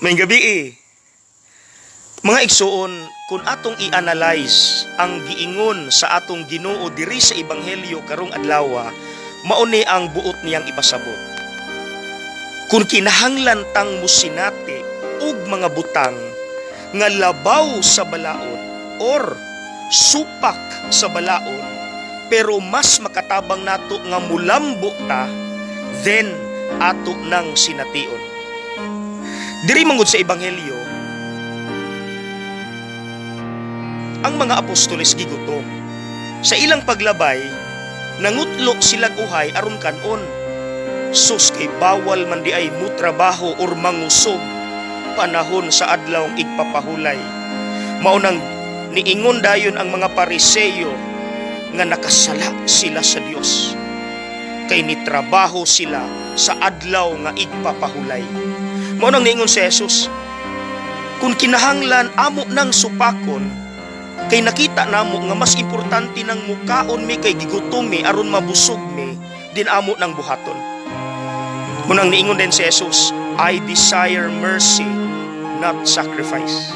Maayong gabii. Mga igsuon, kung atong i-analyze ang giingon sa atong Ginoo diri sa Ebanghelyo karong adlaw, mao ni ang buot niyang ipasabot. Kung kinahanglan tang musinati og mga butang nga labaw sa balaod or supak sa balaod, pero mas makatabang nato nga mulambo ta, then ato nang sination. Diri mangud sa Ebanghelyo, ang mga apostoles gigutom. Sa ilang paglabay, nangutlo sila uhay aron kanon. Sus, kay bawal man di ay mutrabaho or mangusog panahon sa Adlawng Igpapahulay. Mao nang niingon dayon ang mga Pariseyo nga nakasala sila sa Dios kay nitrabaho sila sa Adlaw nga Igpapahulay. Mao nang niingon si Jesus, kung kinahanglan amo nang supakon kay nakita namo nga mas importante nang mukaon mi kay gigutom mi aron mabusog mi din amo nang buhaton. Mao nang niingon din si Jesus, "I desire mercy, not sacrifice."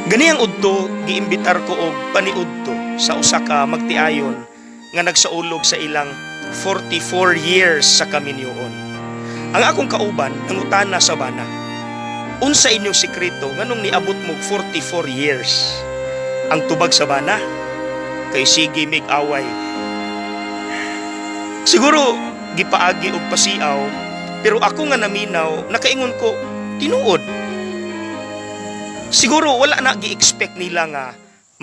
Ganiyang udto, giimbitar ko og paniudto sa usa ka magtiayon nga nagsaulog sa ilang 44 years sa kaminyoon. Ang akong kauban nangutana sa bana, "Unsa inyong sekreto nganong niabot mo 44 years?" Ang tubag sa bana, "Kay sige mig away." Siguro gipaagi og pasiaw, pero ako nga naminaw, nakaingon ko, tinuod. Siguro wala na gi-expect nila nga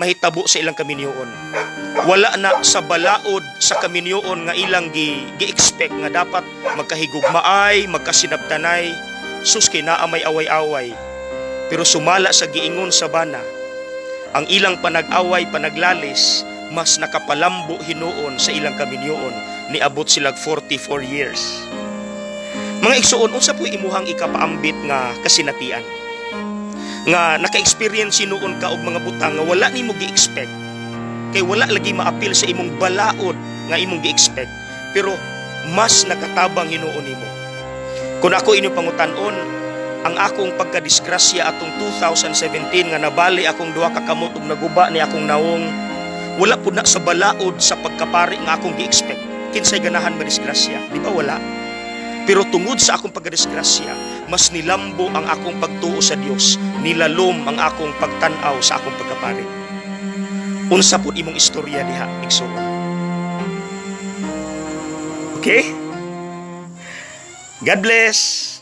mahitabo sa ilang kaminyoon. Wala na sa balaod sa kaminyoon nga ilang gi-expect nga dapat magkahigugmaay, magkasinabtanay. Sus, kay naa may away-away. Pero sumala sa giingon sa bana, ang ilang panag-away, panaglalis, mas nakapalambo hinuon sa ilang kaminyoon, niabot sila 44 years. Mga igsuon, unsa po imuhang ikapaambit nga kasinatian? Nga naka-experience hinuon ka og mga butang nga wala nimo gi-expect. Kay wala lagi maapil sa imong balaod nga imong gi-expect, pero mas nakatabang hinuon nimo. Kung ako inyong pangutan-on, ang akong pagkadisgrasya atong 2017 nga nabali akong duha ka kamot ug naguba ni akong nawong, wala pud na sa balaod sa pagkapari nga akong gi-expect. Kinsay ganahan madisgrasya? Di ba wala? Pero tungod sa akong pagkadisgrasya, mas nilambo ang akong pagtuo sa Dios, nilalom ang akong pagtan-aw sa akong pagkapari. Unsa pud imong istorya diha, igsuon? Okay? God bless.